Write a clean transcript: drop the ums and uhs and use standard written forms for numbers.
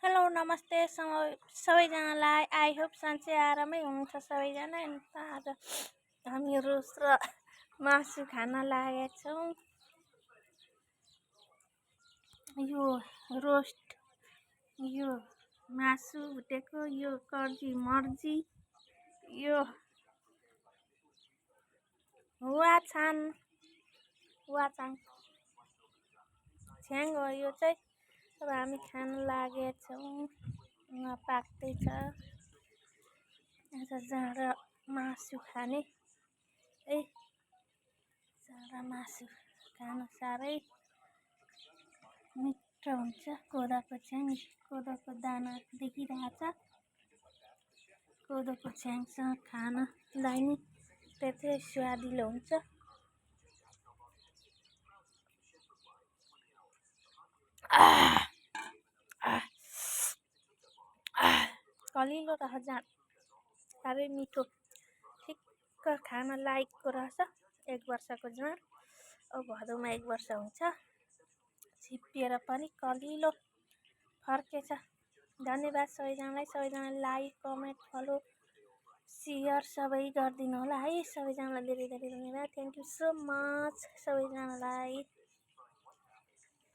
Hello नमस्ते सबैजनालाई। I hope सन्चै आरामै हुनुहुन्छ सबैजना। आज हामी रोस्ट र मासु खान लागेका छौँ। यो रोस्ट, यो मासु भुटेको, यो कर्जी मर्जी, यो वाछाङ छ्याङ हो। यो चाहिँ अब हामी खान लागेका छौँ। पाक्दैछ। आज जाँडा मासु खाने है। जाँडा मासु खान साह्रै मिठो हुन्छ। कोदाको छ्याङ, कोदोको दाना देखिरहेछ। कोदोको छ्याङसँग खानलाई नि त्यतै स्वादिलो हुन्छ। कलिलो रह जाँड साह्रै मिठो, ठिक्क खान लायकको रहेछ। 1 वर्षको जाँड अब भदौमा 1 वर्ष हुन्छ। छिप्पिएर पनि कलिलो फर्केछ। धन्यवाद सबैजनालाई लाइक, कमेन्ट, फलो, सेयर सबै गरिदिनु होला है। सबैजनालाई धेरै धेरै धन्यवाद। थ्याङ्क यू सो मच सबैजनालाई।